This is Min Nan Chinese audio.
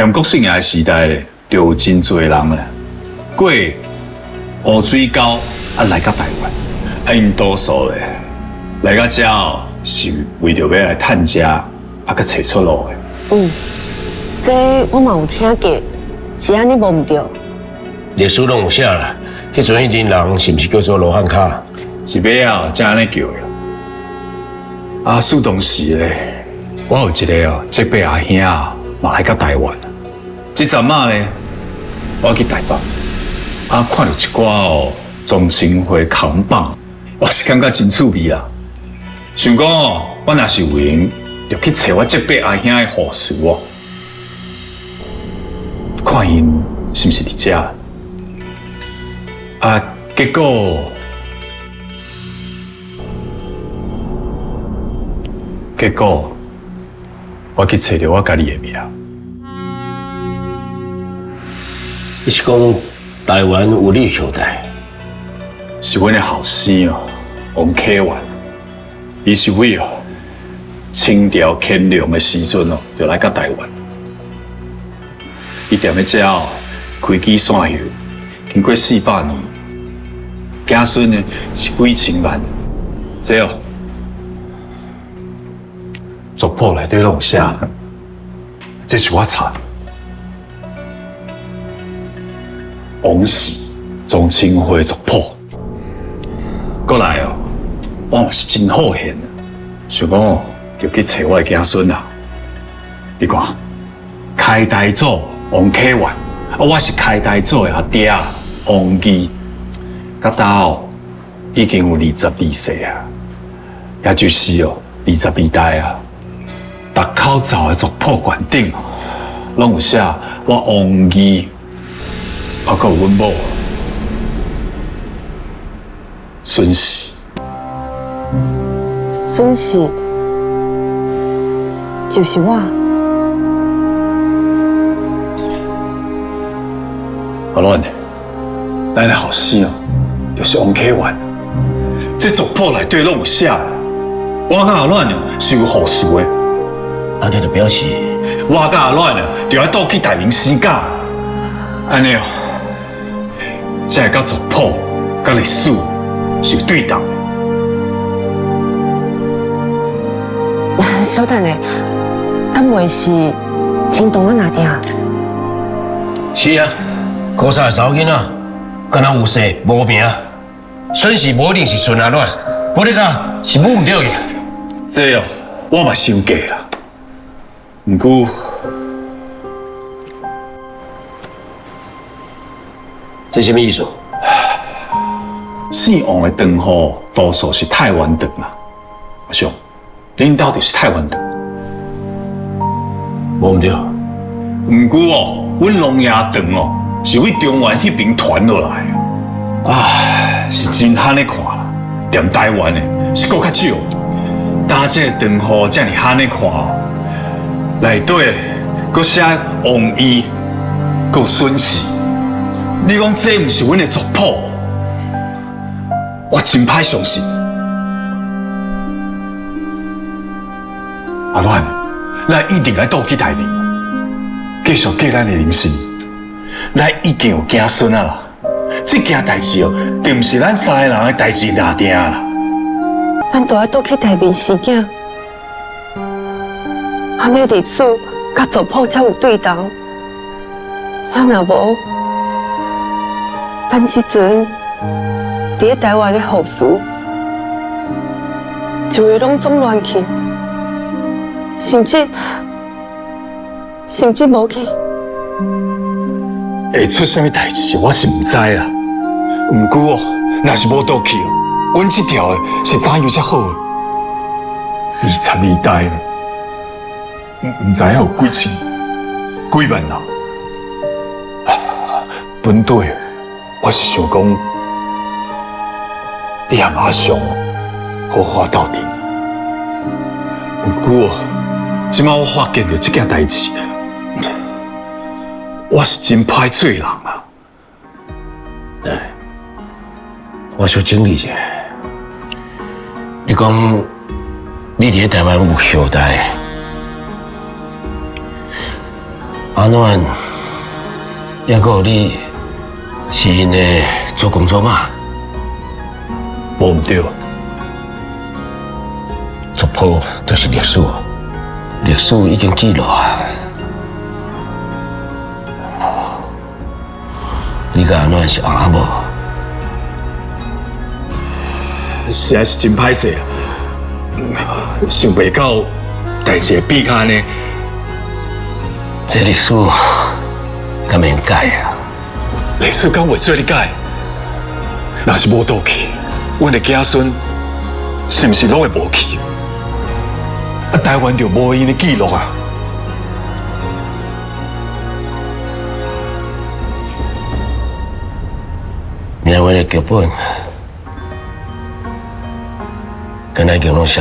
踮国姓爷的时代，就有真濟人咧，過烏水溝啊來到台灣，啊𪜶多數咧來到遮哦，是為著欲來趁食啊，閣揣出路的。嗯，這我嘛有聽過，是按呢無毋對？歷史攏有寫啦，彼陣彼陣人是毋是叫做羅漢跤？是尾仔才按呢叫的。啊，事當時咧，我有一个哦，這輩阿兄啊，嘛來到台灣。這陣仔咧，我去台北，啊，看著一寡哦，宗親會扛棒，我是感覺真趣味啦。想講哦，我若是有閒，就去揣我這輩阿兄的後事哦，看𪜶是毋是佇遮。啊，結果。結果，我去揣著我家己的名。你是講台灣有你的後代？是阮的後生哦，王啟源。伊是為哦清朝乾隆的時陣哦，就來到台灣。伊踮咧遮哦，開機散油，經過400年，子孫呢是幾千萬。這哦，族譜內底攏有寫，這是我查的。王氏宗親會族譜。過來哦，我嘛是真好閒，想講哦，就去揣我的子孫啊。你看，開大祖王啟源，啊，我是開大祖的阿爹王義，到今哦，已經有22世啊，也就是哦，22代啊。逐口罩的族譜館頂，攏有寫我王義，啊，閣有阮某孫氏。孫氏就是我。阿亂，咱的後生哦，就是王啟源。這族譜內底攏有寫，我佮阿亂是有後事的。按呢就表示，我佮阿亂啊，就愛倒去大明生囝，按呢哦，才會佮族譜、佮歷史是有對同的。稍等下，敢袂是青銅仔拿定？是啊，古早的查某囡仔，敢若有姓無名，孫氏無一定是孫阿亂，無你講是母毋對去。這哦，我嘛想過啦。毋過，這啥物意思？姓王的堂號多數是太原堂嘛。阿叔，恁兜就是太原堂。無毋對。毋過哦，阮龍爺堂哦，是為中原彼邊傳落來的。啊，是真罕咧看啦，踮台灣的是閣較少。今這個堂號遮爾罕咧看，內底閣寫王義，閣有孫氏。你講這毋是阮的族譜？我真歹相信。阿亂，咱一定愛倒去台面，繼續過咱的人生。咱已經有子孫啊啦，這件代誌哦，就毋是咱三个人的代誌爾定啦。咱都愛倒去台面生囝，按呢歷史佮族譜才有對同。遐若無，咱這陣佇咧台灣的後事，就會攏總亂去，甚至無去。會出啥物代誌，我是毋知啦。毋過哦，若是無倒去哦，阮這條的是怎樣才好？22代呢，毋知影有幾千、幾萬人。本底我是想講，你和阿雄好好鬥陣。毋過，這擺我發現著這件代誌，我是真歹做人啊！來，我小整理一下。你講你佇咧台灣有後代，阿暖，抑閣有你是𪜶的祖公祖媽。無毋對。族譜就是歷史，歷史已經記錄啊。你佮阿暖是翁仔某？實在是真歹勢啊！想袂到代誌會變較按呢。這歷史敢會用改啊？歷史敢會做你改？若是無倒去，阮的子孫是毋是攏會無去？啊，台灣就無𪜶的記錄啊！命運的劇本，敢若已經攏寫